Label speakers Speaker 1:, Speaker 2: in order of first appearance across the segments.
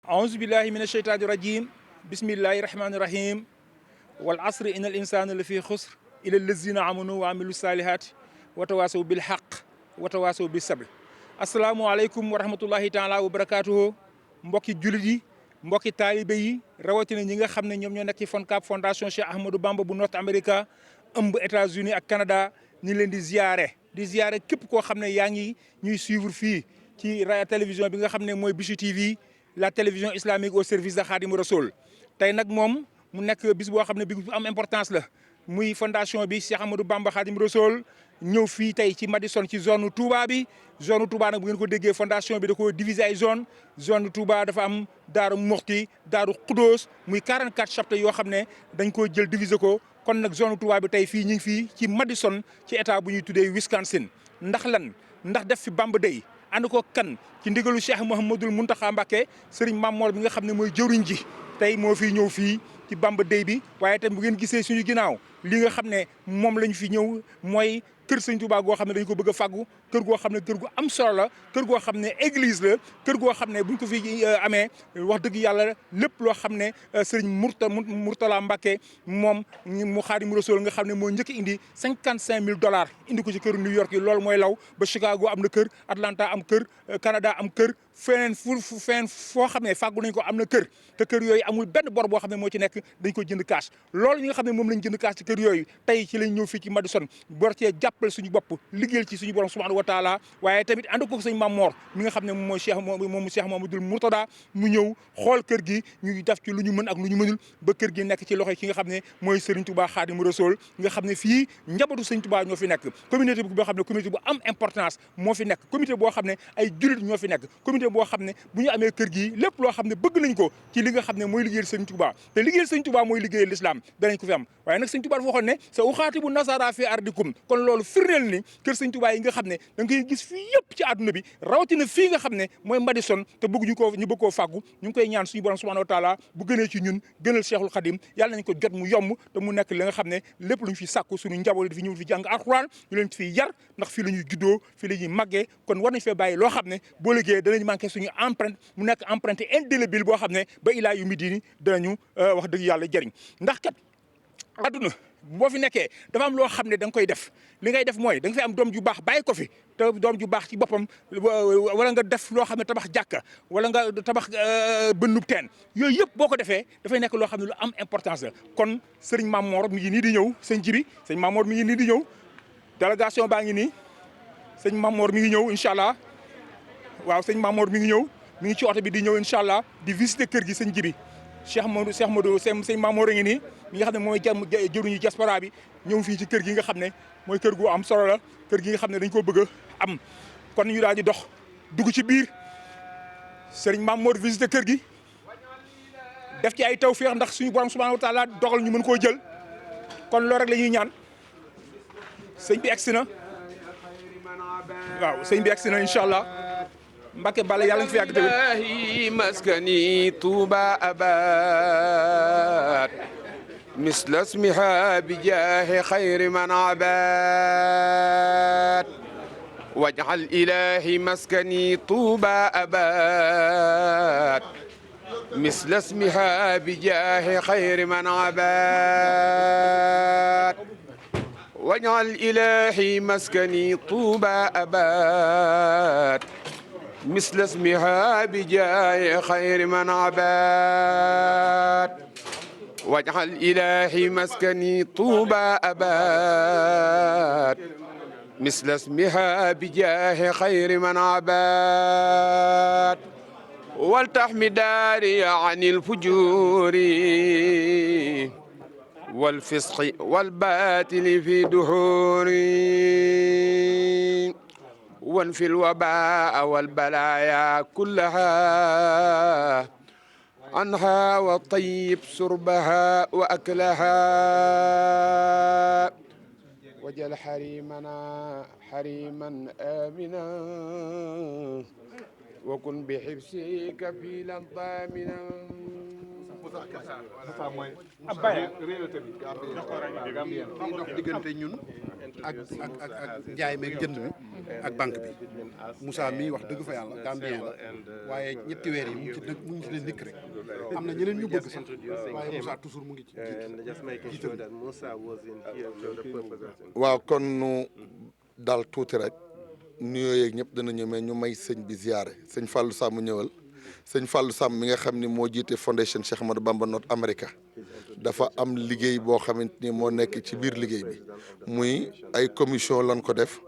Speaker 1: أعوذ بالله من الشيطان الرجيم بسم الله الرحمن الرحيم والعصر إن الإنسان لفي خسر إلى الذين آمنوا وعملوا الصالحات وتواصوا بالحق وتواصوا بالصبر السلام عليكم ورحمة الله تعالى وبركاته mbokki jullit yi mbokki taalibe yi rawatina ñi nga xam ne ñoom ñoo nekk ci FONCAB fondation Cheikh Ahmadou Bamba bu North America ëmb États-Unis ak Canada ñu leen di ziare képp koo xam ne yaa ngi ñuy suivre fii ci télévision bi nga xam ne mooy Bichri TV la télévision islamique au service de Khadim Rassoul tey nag moom mu nekk bis boo xam ne bi bu am importance la muy fondation bi Cheikh Ahmadou Bamba Khadim Rassoul ñëw fii tey ci Madison ci zone Touba bi zone Touba nag bu ngeen ko déggee fondation bi da ko diviser ay zone Touba dafa am Daaru Muxti Daaru Xudóos muy 44 chapitres yoo xam ne dañ koo jël diviser ko kon nag zone Touba bi tey fii ñu ngi fii ci Madison ci état bu ñuy tuddee Wisconsin ndax lan ndax def fi Bamba Day ànd ko kan ci ndigalu Cheikh Mouhamadoul Mountakha Mbacké Serigne Mamor bi nga xam ne mooy jëwriñ ji tey moo fi ñëw fii ci Bamba Day bi waaye tamit bu ngeen gisee suñu ginnaaw li nga xam ne moom lañ fi ñëw mooy kër Sëñ Touba goo xam ne dañ ko bëgg a fàggu kër goo xam ne kër gu am solo la kër goo xam ne église la kër goo xam ne buñ ko fi amee wax dëgg yàlla lépp loo xam ne Serigne Mourtala Mbacké moom mu Xaadimu Rasuul nga xam ne moo njëkk indi $55,000 indi ko ci kër New York yi loolu mooy law ba Chicago am na kër Atlanta am kër Canada am kër feneen foo xam ne fàggu nañ ko am na kër te kër yooyu amul benn bor boo xam ne moo ci nekk dañ ko jënd cash loolu ñi nga xam ne moom lañ jënd cash ci kër yooyu tey ci lañ ñëw fii ci Madison bor cee jàppale suñu bopp liggéeyal ci suñu borom subhanahu wa taala waaye tamit ànd ko sëñ Mamor mi nga xam ne moom mooy Cheikh Mouhamadoul Mourtada mu ñëw xool kër gi ñu def ci lu ñu mën ak lu ñu mënul ba kër gi nekk ci loxo ki nga xam ne mooy Serigne Touba Khadimou Rassoul nga xam ne fii njabootu Serigne Touba ñoo fi nekk communauté boo xam ne communauté bu am importance moo fi nekk communauté boo xam ne ay jullit ñoo fi nekk communauté boo xam ne bu ñu amee kër gi lépp loo xam ne bëgg nañ ko ci li nga xam ne mooy liggéeyal Serigne Touba te liggéeyal Serigne Touba mooy liggéeyal l'islam danañ ko fi am waaye nag Serigne Touba dafa waxoon ne sa uxaatibu nasara fi ardikum kon loolu firndeel ni kër Serigne Touba yi nga xam ne da nga koy gis fii yëpp ci àdduna bi rawatina fii nga xam ne mooy Madison te bëgg ñu bëgg koo fàggu ñu ngi koy ñaan suñu borom subhanahu wa taala bu gënee ci ñun gënal Cheikhul Khadim yàlla nañ ko jot mu yomb te mu nekk li nga xam ne lépp luñ fi sàkku suñu njaboot di fi ñëw fi jàng alxuraan ñu leen fi yar ndax fii la ñuy juddoo fii la ñuy màggee kon war nañ fee bàyyi loo xam ne boo liggéeyee danañ manqué suñu empreinte mu nekk empreinte indélébile boo xam ne ba ilaa yu mi diini danañu wax dëgg yàlla jëriñ ndax kat adduna boo fi nekkee dafa am loo xam ne da nga koy def li ngay def mooy da nga fi am doom ju baax bàyyi ko fi te doom ju baax ci boppam wala nga def loo xam ne tabax jàkka wala nga tabax bënnub teen yooyu yëpp boo ko defee dafay nekk loo xam ne lu am importance la kon sëriñ Mamor mi ngi nii di ñëw sëñ Jibi sëñ Mamor mi ngi nii di ñëw délégation baa ngi nii sëñ Mamor mi ngi ñëw incha allah waaw sëñ Mamor mi ngi ñëw mi ngi ci oto bi di ñëw incha allah di visiter kër gi sëñ Jibi Cheikh Modou sëñ Mamor a ngi nii mi nga xam ne mooy jëruñu diaspora bi ñëw fii ci kër gi nga xam ne mooy kër gu am solo la kër gi nga xam ne dañ ko bëgg a am kon ñu daal di dox dugg ci biir sëriñ Mamor visiter kër gi def ci ay tawféex ndax suñu borom subhanahu wa taala dogal ñu mën koo jël kon loolu rek la ñuy ñaan sëñ bi egsi na waaw sëñ bi egsi na incha allah Mbacke Balla yàlla nga fi yàgg tamit
Speaker 2: maskani Tuuba abaat misla ismiha bi jaahi xayri man abaat waj'al ilahi maskani Tuuba abaat misla ismiha bi jaahi xayri man abaat waj'al ilahi maskani Tuuba abaat مثل اسمها بجاه خير من عباد واجعل إلهي مسكني طوبى أباد مثل اسمها بجاه خير من عباد ولتحمي داري عن الفجور والفسق والباطل في دحوري وانفي الوباء والبلايا كلها عنها وطيب شربها وأكلها وجل حريمنا حريما آمنا وكن بحبسك كفيلا ضامنا
Speaker 3: diggante ñun ak njaay meeg jënd mi ak banque bi Moussa mii wax dëgg fa yàlla Gambien la waaye ñetti weer yi mu ngi ci ne nikk rek am na ñeneen ñu bëgg sax waaye Moussa toujours mu ngi ci jiital.
Speaker 4: waaw kon nu daal tuuti rek nuyoo yeeg ñëpp dana ñëw mais ñu may sëñ bi ziyaare sëñ Fallou Samb ñëwal sëñ Fallou Samb mi nga xam ni moo jiite fondation Cheikh Ahmadou Bamba North America dafa am liggéey boo xamante ni moo nekk ci biir liggéey bi muy ay commission lan ko def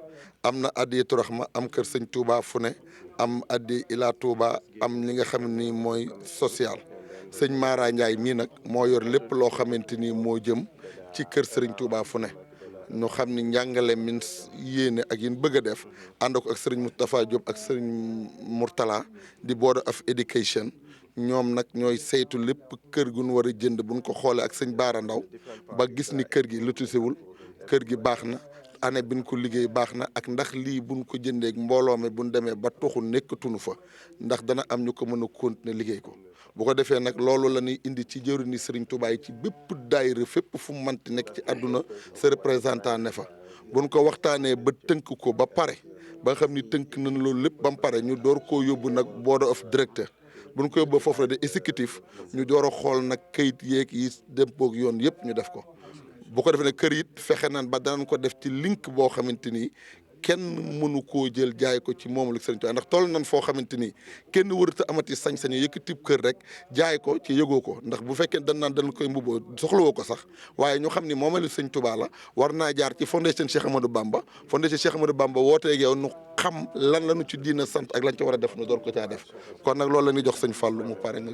Speaker 4: am na addiyatu rahma am kër sëñ Touba fu ne am addi ila Touba am li nga xam ni mooy social sëñ Mara Ndiaye mii nag moo yor lépp loo xamante ni moo jëm ci kër sëriñ Touba fu ne ñu xam ni njàngale min yéene ak yin bëgg a def ànd ko ak sëriñ Moustapha Diop ak sëriñ Mourtala di board of education ñoom nag ñooy saytu lépp kër gu ñu war a jënd buñ ko xoolee ak sëñ Baara Ndaw ba gis ni kër gi lotissewul kër gi baax na année bi ñu ko liggéey baax na ak ndax lii buñ ko jëndeeg mbooloo mi buñ demee ba toxu nekkatunu fa ndax dana am ñu ko mën a continuer liggéey ko bu ko defee nag loolu la ñuy indi ci jëwriñu Serigne Touba yi ci bépp daayira fépp fu mu mënti nekk ci àdduna sa représentant ne fa buñ ko waxtaanee ba tënk ko ba pare ba nga xam ni tënk nañ loolu lépp ba mu pare ñu door koo yóbbu nag board of director buñ ko yóbbu foofu la de exécutif ñu door a xool nag kayit yeeg yi dëppoog yoon yëpp ñu def ko bu ko defee ne kër it fexe nan ba danañ ko def ci link boo xamante ni kenn mënu koo jël jaay ko ci moom la Sëriñ Tuubaa ndax toll nañ foo xamante ni kenn warut a amati sañ-sañu yëkkati kër rek jaay ko ci yëgoo ko ndax bu fekkee dañ naan dañ koy mbubboo soxlawoo ko sax waaye ñu xam ni moom la Sëriñ Tuubaa la war naa jaar ci fondation Cheikh Ahmadou Bamba fondation Cheikh Ahmadou Bamba wooteeg yow nu xam lan la ñu ci diina sant ak lañ ci war a def nu door ko caa def kon nag loolu la ñuy jox sëñ Fallou mu pare nga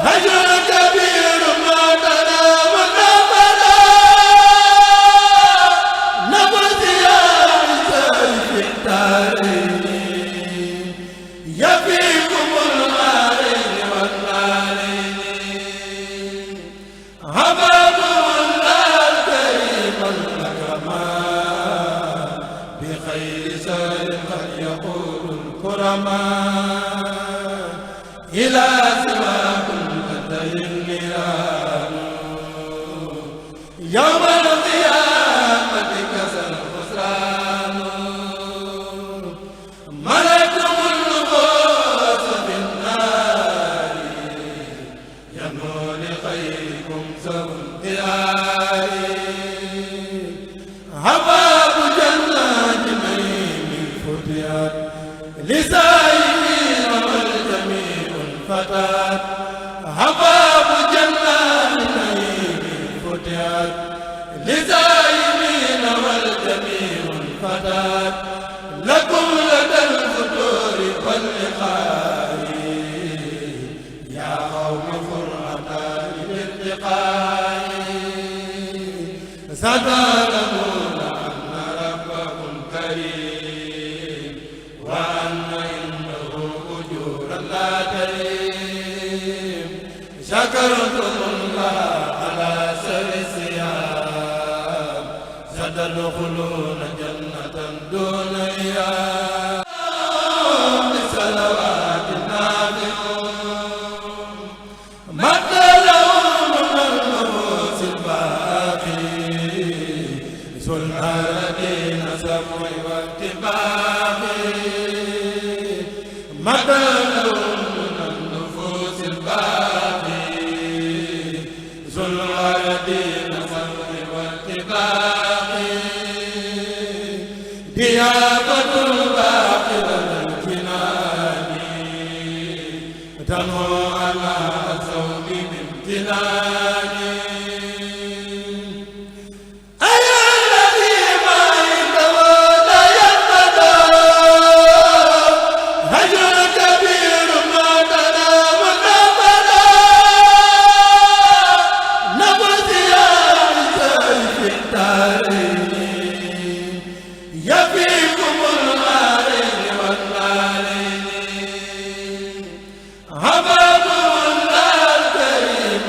Speaker 5: Hajjul kabir ma dana الكرماء إلى سواكم قدر النيران يوم القيامة كسر الخسران ملكتم النفوس في النار ينمو لخيركم سوء الديار هباب جنات نعيم فتيات لسائلين والجميع الفتات هباب جنات نعيم فتيات لسائلين والجميع الفتات لكم لدى الفتور واللقاء يا قوم فرحتان باللقاء ستعلمون أن ربكم كريم وأن عنده أجورا لا تريم شكرتم الله على سر الصيام ستدخلون جنة دون إيام بصلوات النافعون متى لهم من النفوس الباقي سلالتين سمع واتباع متى لهم من النفوس الباقي سلالتين سمع واتباع ديابة الباقرة الجنان تنهو على الثوب بامتنان أيا الذي ما عنده لا ينبغى هجر كبير ما تلا ونبدا نبت يا سيف الدارين يفيكم الغارين والنارين هباب الله الكريم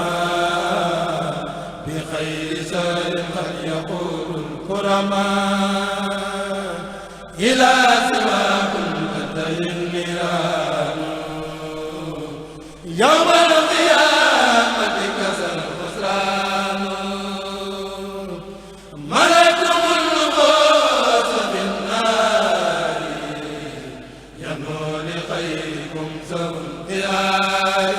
Speaker 5: الأكرمان بخير سر قد يقول الكرماء إلى سواكم قدر النيران يوم القيامة كسر الخسران ملكتم النفوس في النار ينمو لخيركم سوء الديار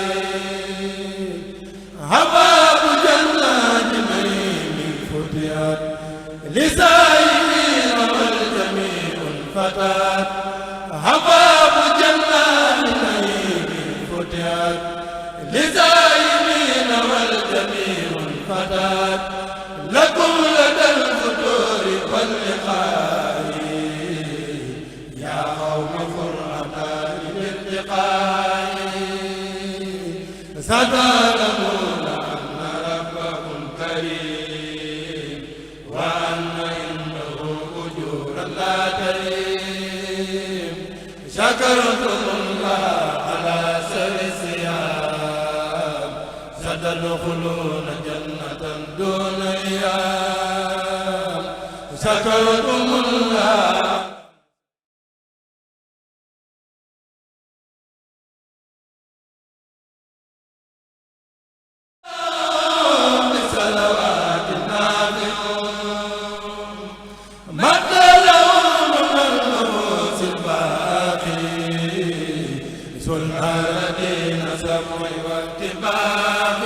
Speaker 5: هباب جنات نعيم فتيات لسائلين والجميع الفتات هباب جنات نعيم فتيات لسائلين والجميع الفتات لكم لدى الفتور واللقاء يا قوم فرحتان باللقاء ستعلمون أن ربكم كريم وأن عنده أجورا لا تريم شكرتم الله على سر الصيام ستدخلون جنة دون إيام شكرتم الله بصلوات النافعون متى لهم من النفوس الباقي سلالتين سمع واتباع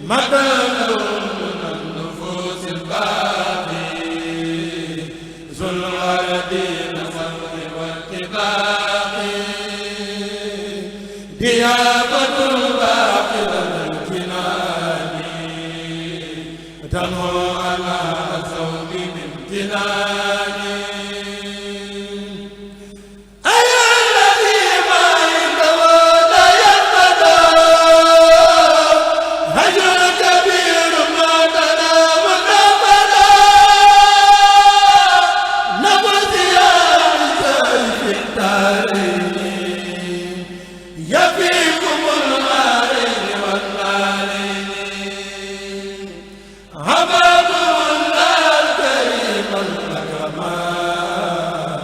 Speaker 5: متى لهم من النفوس الباقي سلالتين سمع واتباع ديابة الباقرة الجنان تنهو على الثوب بامتنان أيا الذي ما عنده لا ينبغى هجر كبير ما تلا ونبدا نبت يا سيف الدارين يفيكم الغارين والنارين هباب الله الكريم الأكرمان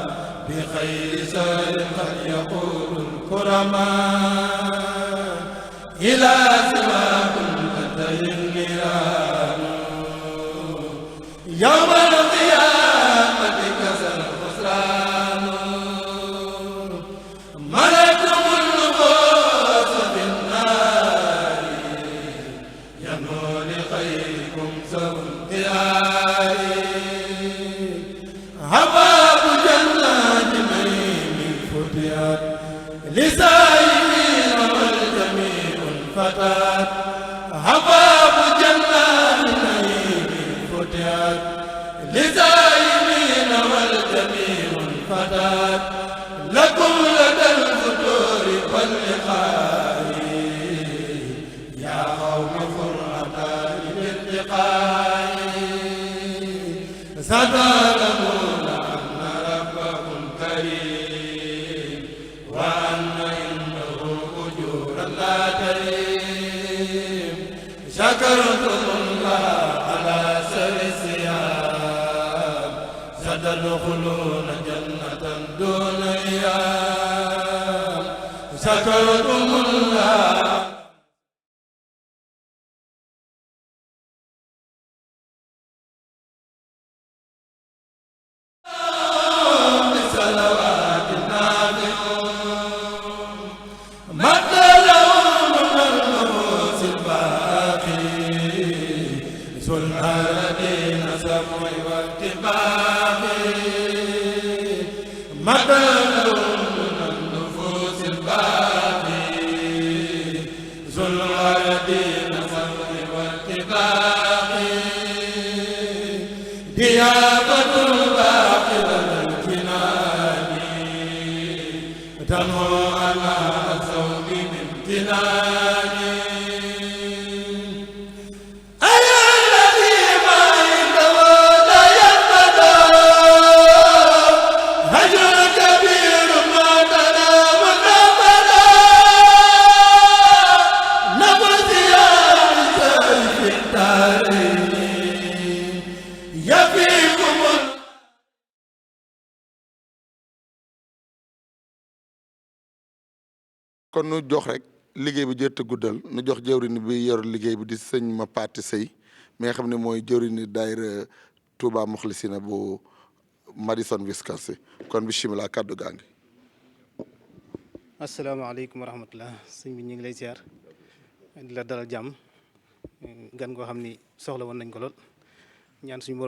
Speaker 5: الرحمن إلى سواكم أتي النيران يوم القيامة كسر الخسران ملكتم النفوس في النار ينمو لخيركم سوء الخيار حباب جنات نعيم فتيات لسائمين والجميع الفتات حباب جنات نعيم فتيات لسائمين والجميع الفتات لكم لدى الفتور واللقاء يا قوم فرقان باللقاء ستعلمون أن ربكم كريم وأن عنده أجورا لا تريم شكرتم الله على سر الصيام ستدخلون جنة دون إيام شكرتم الله
Speaker 4: kon nu jox rek liggéey bi jërte guddal nu jox jëwriñ bi yor liggéey bi di sëñ ma Paati Sëy mi nga xam ne mooy jëwriñ daayira Touba Mokhlisina bu Madison Wisconsin kon bismillah kàddu gaa ngi.
Speaker 6: asalaamaaleykum wa rahmatullah sëñ bi ñu ngi lay ziar di la dalal jàmm gan goo xam ni soxla woon nañ ko lool ñaan suñu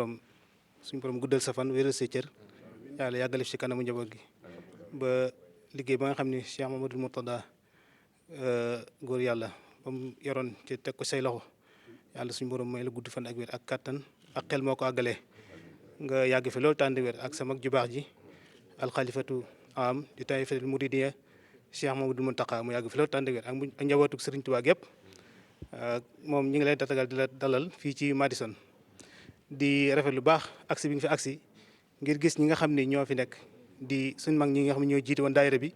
Speaker 6: borom guddal sa fan wéral sa cër yàlla yàggalif ci kanamu njaboot gi ba liggéey ba nga xam ni Cheikh Mamadou Murtada góor yàlla ba mu yoroon ci teg ko say loxo yàlla suñu borom may la gudd fan ak wér ak kattan ak xel moo ko àggalee nga yàgg fi loolu tànn wér ak sa mag ju baax ji alxalifatu am di taifatul muridiya Cheikh Mamadou Muntaqa mu yàgg fi loolu tànn wér ak njabootu Serigne Touba gépp moom ñi ngi lay tatagal di la dalal fii ci Madison di rafet lu baax agsi bi nga fi agsi ngir gis ñi nga xam ni ñoo fi nekk di suñ mag ñi nga xam ne ñoo jiite woon daayira bi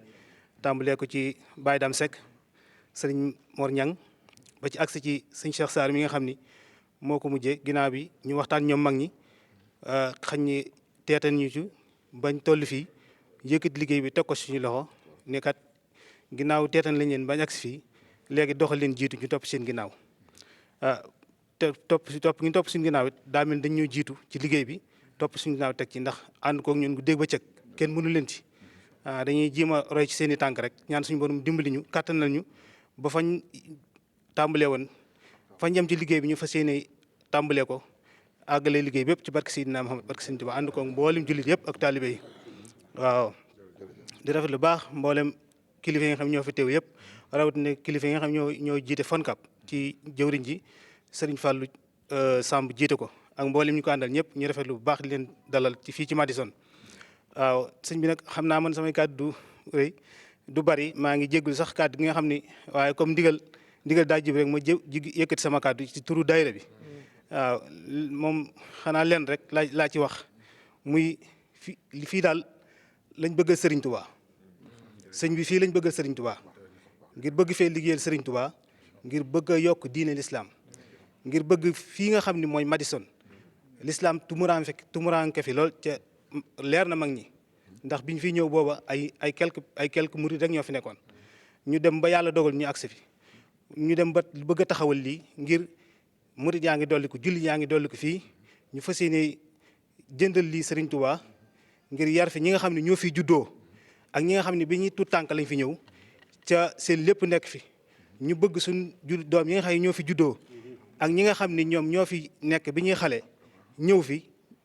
Speaker 6: tàmbalee ko ci Baye Dame Seck sëriñ Mor Ñang ba ci agsi ci sëñ Cheikh Sarr mi nga xam ni moo ko mujjee ginnaaw bi ñu waxtaan ñoom mag ñi xañ ñi teetan ñu ci bañ toll fii yëkkati liggéey bi teg ko suñu loxo ne kat ginnaaw teetan lañ leen bañ agsi fii léegi doxal leen jiitu ñu topp seen ginnaaw te topp suñu ginnaaw it daa mel dañ ñoo jiitu ci liggéey bi topp suñu ginnaaw teg ci ndax ànd koog ñun guddeeg bëccëg kenn mënu leen ci dañuy jéem a roy ci seen i tànk rek ñaan suñu borom dimbali ñu kàttanal ñu ba fañ tàmbalee woon fañ yem ci liggéey bi ñu fas yéene tàmbalee ko àggalee liggéey bi yëpp ci barke Seydina Muhammad barke Sëñ Tuubaa ànd koog mboolem jullit yëpp ak taalibe yi waaw di rafet lu baax mboolem kilifa yi nga xam ñoo fi teew yëpp rawatina kilifa yi nga xam ñoo jiite FONCAB ci jëwriñ ji Serigne Fallou Samb jiite ko ak mboolem ñu ko àndal ñëpp ñu rafetlu bu baax di leen dalal ci fii ci Madison waaw sëñ bi nag xam naa man samay kàddu du rëy du bari maa ngi jéggul sax kàddu gi nga xam ni waaye comme ndigal daa jib rek ma yëkkati sama kàddu ci turu daayira bi waaw moom xanaa leen rek laa ci wax muy fii daal lañ bëgg a Serigne Touba sëñ bi fii lañ bëgg a Serigne Touba ngir bëgg fee liggéeyal Serigne Touba ngir bëgg a yokk diine l'islam ngir bëgg fii nga xam ni mooy Madison l'islam tumuraanke fi lool ca leer na mag ñi ndax biñ fi ñëw booba ay quelques murid rek ñoo fi nekkoon ñu dem ba yàlla dogal ñu agsi fi ñu dem ba bëgg a taxawal lii ngir murit yaa ngi dolli ko julli yaa ngi dolli ko fii ñu fas yéene jëndal lii Serigne Touba ngir yar fi ñi nga xam ne ñoo fi juddoo ak ñi nga xam ne bi ñuy tuut tànk lañ fi ñëw ca seen lépp nekk fi ñu bëgg suñ doom yi nga xam ne ñoo fi juddoo ak ñi nga xam ne ñoom ñoo fi nekk bi ñuy xale ñëw fi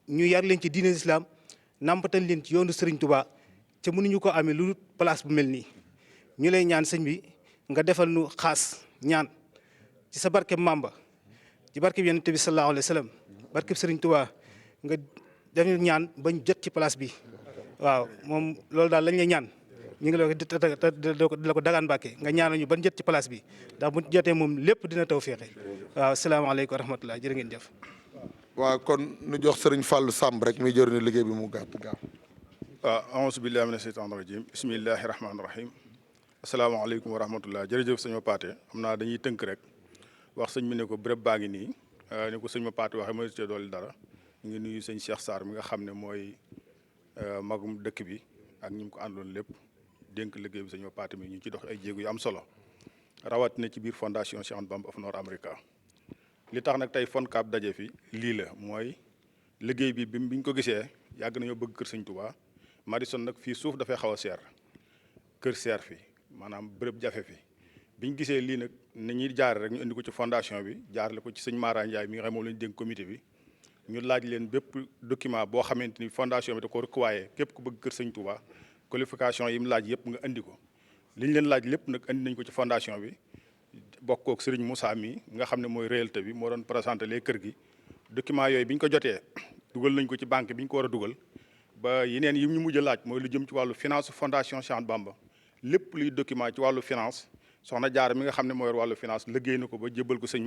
Speaker 6: ñu yar leen ci diine islam nampatal leen ci yoonu Serigne Touba ca mënuñu ko amee lu place bu mel nii ñu lay ñaan sëñ bi nga defal nu xaas ñaan ci sa barkeb Mamba ci barkeb Yonent bi sallallahu alayhi wa sallam barkeb Serigne Touba nga def ñaan bañ jot ci place bi waaw moom loolu daal lañ lay ñaan ñu ngi la ko dagaan Mbàkke nga ñaanal ñu ban jot ci place bi ndax bu jotee moom lépp dina taw féexe waaw asalaamaaleykum wa rahmatulah jërë ngeen jëf.
Speaker 4: waaw kon nu jox Serigne Fallou Samb rek muy jëriñu liggéey bi mu gàtt gaaw.
Speaker 7: waaw auzu billahi mina sheytaani rajim bismillahi rahmaani rahim asalaamaaleykum wa rahmatullah jërëjëf sëñ ma paate xam naa dañuy tënk rek wax sëñ bi ne ko béréb baa ngi nii ni ko sëñ ma paate waxee ma cee dooli dara ñu ngi nuyu sëñ Cheikh Sarr mi nga xam ne mooy magum dëkk bi ak ñi mu ko àndoon lépp dénk liggéey bi sëñ ma paate mi ñu ci dox ay jéego yu am solo rawatina ci biir fondation Cheikh Ahmadou Bamba of North America li tax nag tey FONCAB daje fi lii la mooy liggéey bi biñ ko gisee yàgg nañoo bëgg kër sëñ Touba Madison nag fii suuf dafay xaw a seer kër seer fi maanaam bërëb jafe fi biñ gisee lii nag ni ñuy jaare rek ñu indi ko ci fondation bi jaarale ko ci sëñ Mara Ndiaye mi nga xam moom lañu dénk comité bi ñu laaj leen bépp document boo xamante ni fondation bi da ko requiré képp ku bëgg kër sëñ Touba qualification yi mu laaj yëpp nga indi ko li ñu leen laaj lépp nag indi nañ ko ci fondation bi bokk ak Serigne Moussa mi nga xam ne mooy réalité bi moo doon présenté les kër gi document yooyu bi ñu ko jotee dugal nañ ko ci banque bi ñu ko war a dugal ba yeneen yi ñu mujj a laaj mooy lu jëm ci wàllu finance fondation Cheikh Ahmadou Bamba lépp luy document ci wàllu finance soxna Jaara mi nga xam ne moo yor wàllu finance liggéey na ko ba jébbal ko sëñ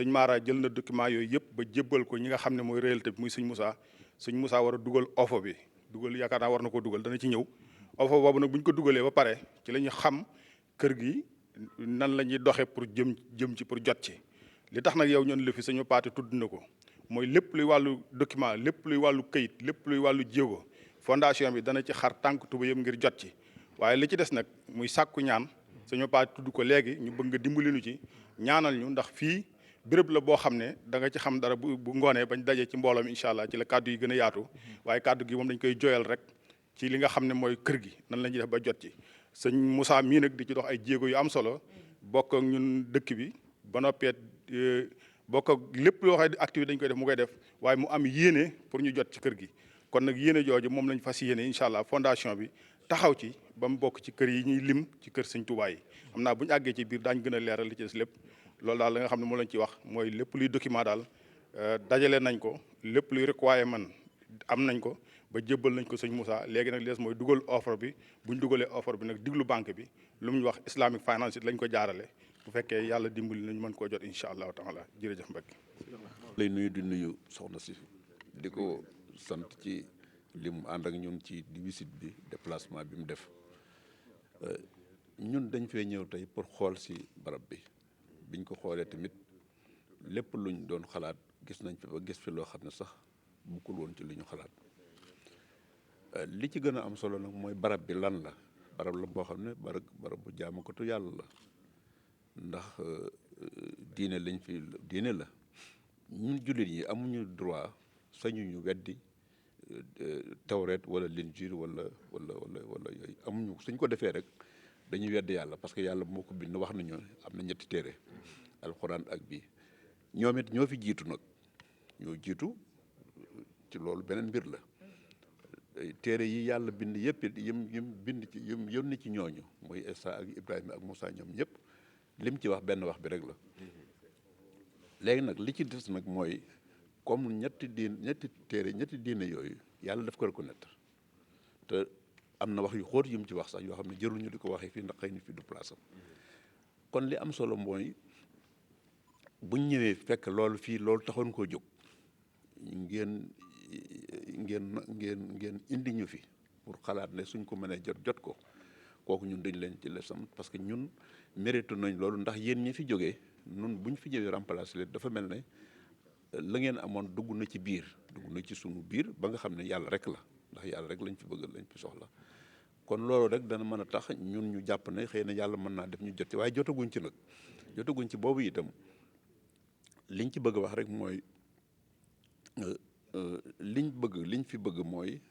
Speaker 7: Mara jël na document yooyu yëpp ba jébbal ko ñi nga xam ne mooy réalité bi muy sëñ Moussa war a dugal offre bi dugal yaakaar naa war na ko dugal dana ci ñëw offre boobu nag bu ñu ko dugalee ba pare ci la ñu xam kër gi nan la ñuy doxee pour jëm ci pour jot ci li tax nag yow ñoon la fi sëñ paate tudd na ko mooy lépp luy wàllu document lépp luy wàllu këyit lépp luy wàllu jéego fondation bi dana ci xar tànk tuba yëpp ngir jot ci waaye li ci des nag muy sàkku ñaan sëñ paate tudd ko léegi ñu bëgg nga dimbali nu ci ñaanal ñu ndax fii béréb la boo xam ne da nga ci xam dara bu ngoonee bañ dajee ci mbooloo mi incha allah ci la kàddu yi gën a yaatu waaye kàddu gi moom dañ koy joyal rek ci li nga xam ne mooy kër gi nan la ñuy def ba jot ci sëñ Moussa mii nag di ci dox ay jéego yu am solo bokk ak ñun dëkk bi ba noppeet bokk ak lépp loo xam ne activité dañ koy def mu koy def waaye mu am yéene pour ñu jot ci kër gi kon nag yéene jooju moom lañ fas yéene incha allah fondation bi taxaw ci ba mu bokk ci kër yi ñuy lim ci kër sëñ Touba yi xam naa bu ñu àggee ci biir daañu gën a leeral li ci des lépp loolu daal la nga xam ne moom lañ ci wax mooy lépp luy document daal dajale nañ ko lépp luy requirement am nañ ko ba jébbal nañ ko sëñ Moussa léegi nag lees mooy dugal offre bi bu ñu dugalee offre bi nag diglu banque bi lu mu ñu wax islamic finance it lañ ko jaarale bu fekkee yàlla dimbali nañ mën koo jot incha allahu taala jërëjëf Mbacke.
Speaker 8: lay nuyu di nuyu soxna si di ko sant ci li mu ànd ak ñun ci visite bi déplacement bi mu def ñun dañ fee ñëw tey pour xool si barab bi biñ ko xoolee tamit lépp luñ doon xalaat gis nañ fi ba gis fi loo xam ne sax bukkul woon ci li ñu xalaat li ci gën a am solo nag mooy barab bi lan la barab la boo xam ne barab bu jaamakatu yàlla la ndax diine lañ fi diine la ñun jullit yi amuñu droit sañuñu weddi tawreet wala linjiil wala yooyu amuñu suñ ko defee rek dañuy weddi yàlla parce que yàlla moo ko bind wax nañu am na ñetti téere alxuraan ak bii ñoom it ñoo fi jiitu nag ñoo jiitu ci loolu beneen mbir la téere yi yàlla bind yëpp yim bind ci yim yónni ci ñooñu muy Isa ak Ibrahima ak Moussa ñoom ñëpp lim ci wax benn wax bi rek la léegi nag li ci des nag mooy comme ñetti diine yooyu yàlla daf ko reconnaître te am na wax yu xóot yu mu ci wax sax yoo xam ne jëruñu di ko waxee fii ndax xëy na fii du place am kon li am solo mooy buñ ñëwee fekk loolu fii loolu taxoon koo jóg ngeen indi ñu fi pour xalaat ne suñ ko mënee jot ko kooku ñun dañ leen ci la sant parce que ñun mérite nañ loolu ndax yéen ñi fi jógee ñun buñ fi jëwee remplacer leen dafa mel ne la ngeen amoon dugg na ci sunu biir ba nga xam ne yàlla rek la ndax yàlla rek lañ fi bëgg lañ fi soxla kon loolu rek dana mën a tax ñun ñu jàpp ne xëy na yàlla mën naa def ñu jot ci waaye jotaguñ ci nag jotaguñ ci boobu itam liñ ci bëgg wax rek mooy liñ fi bëgg mooy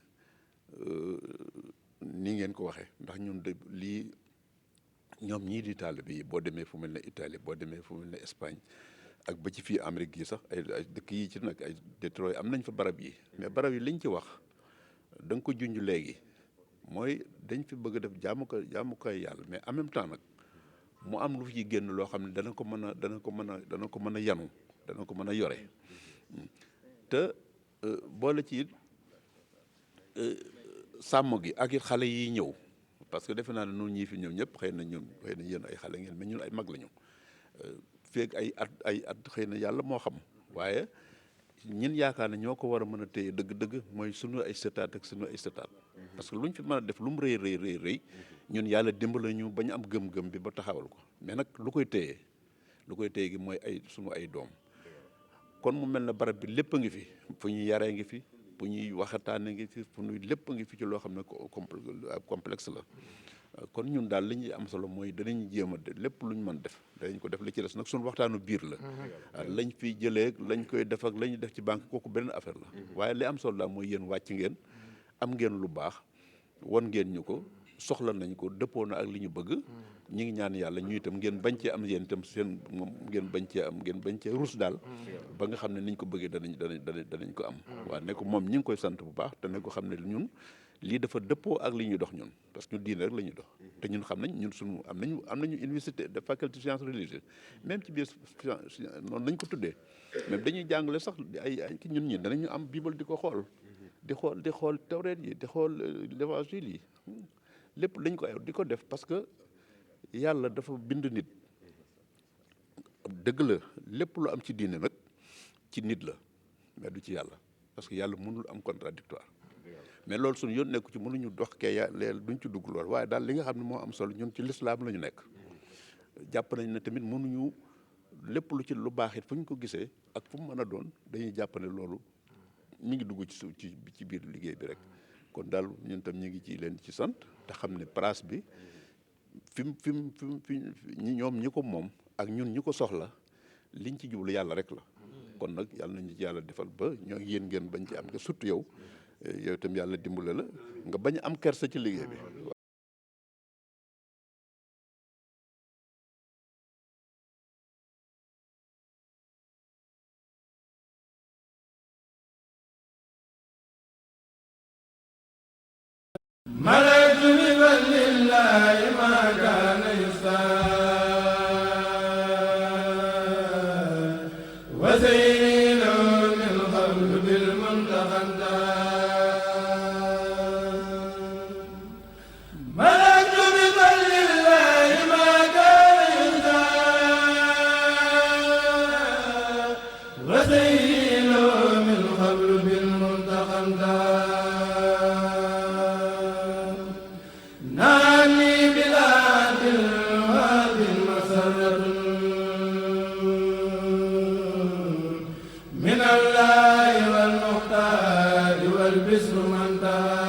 Speaker 8: ni ngeen ko waxee ndax ñun de lii ñoom ñii di taalibe yi boo demee fu mel ne Italie boo demee fu mel ne Espagne ak ba ci fii Amérique gi sax ay dëkk yi ci nag ay Détroit am nañ fa barab yi mais barab yi liñ ci wax da nga ko junj léegi mooy dañ fi bëgg a def jaamu koy yàlla mais en même temps nag mu am lu fi génn loo xam ne dana ko mën a yanu dana ko mën a yore te boole ci sàmm gi ak it xale yi ñëw parce que defe naa ne noonu ñii fi ñëw ñëpp xëy na yéen ay xale ngeen mais ñun ay mag lañu feeg ay at xëy na yàlla moo xam waaye ñun yaakaar ne ñoo ko war a mën a téye dëgg-dëgg mooy sunu ay sëtaat ak sunu ay sëtaat parce que luñ fi mën a def lu mu rëy ñun yàlla dimbala ñu ba ñu am gëm-gëm bi ba taxawal ko mais nag lu koy téye gi mooy sunu ay doom kon mu mel ne barab bi lépp a ngi fi fu ñuy yaree ngi fi fu ñuy waxataane ngi fi fu ñuy lépp a ngi fi ci loo xam ne complexe la kon ñun daal li ñuy am solo mooy danañ jéem a lépp lu ñu mën def danañ ko def li ci des nag suñu waxtaanu biir la lañ fiy jëlee lañ koy def ak lañuy def ci banque kooku beneen affaire la waaye li am solo daal mooy yéen wàcc ngeen am ngeen lu baax won ngeen ñu ko soxla nañ ko dëppoo na ak li ñu bëgg ñi ngi ñaan yàlla ñu itam ngeen bañ cee am yéen itam seen moom ngeen bañ cee rus daal ba nga xam ne niñ ko bëggee danañ ko am waaw ne ko moom ñi ngi koy sant bu baax te ne ko xam ne ñun lii dafa dëppoo ak li ñuy dox ñun parce que ñu diine rek la ñuy dox te ñun xam nañ ñun suñu am nañu université de faculté sciences religieuses même ci biir noonu nañ ko tuddee même dañuy jàngale sax ay ki ñun ñi danañu am bible di ko xool di xool tawreet yi di xool l'évangile yi lépp dañ ko di ko def parce que yàlla dafa bind nit dëgg la lépp lu am ci diine nag ci nit la mais du ci yàlla parce que yàlla mënul am contradictoire mais loolu suñu yoon nekku ci mënuñu dox kee leel duñ ci dugg lool waaye daal li nga xam ne moo am solo ñun ci lislaam la ñu nekk jàpp nañ ne tamit mënuñu lépp lu ci lu baax it fu ñu ko gisee ak fu mu mën a doon dañuy jàpp ne loolu mi ngi dugg ci biir liggéey bi rek kon daal ñun tam ñu ngi ci leen ci sant te xam ne place bi fi ñoom ñi ko moom ak ñun ñi ko soxla liñ ci jublu yàlla rek la kon nag yàlla nañu ci yàlla defal ba ñoo yéen ngeen bañ ci am nga surtout yow itam yàlla dimbale la nga bañ am kersa ci liggéey bi.
Speaker 5: ملكت بفضل الله ما كان يستاهل وزين من قبل بالمنتقى ملكت بفضل الله ما كان يستاهل وزين من قبل بالمنتقى من الله والمختار والبسر من تاب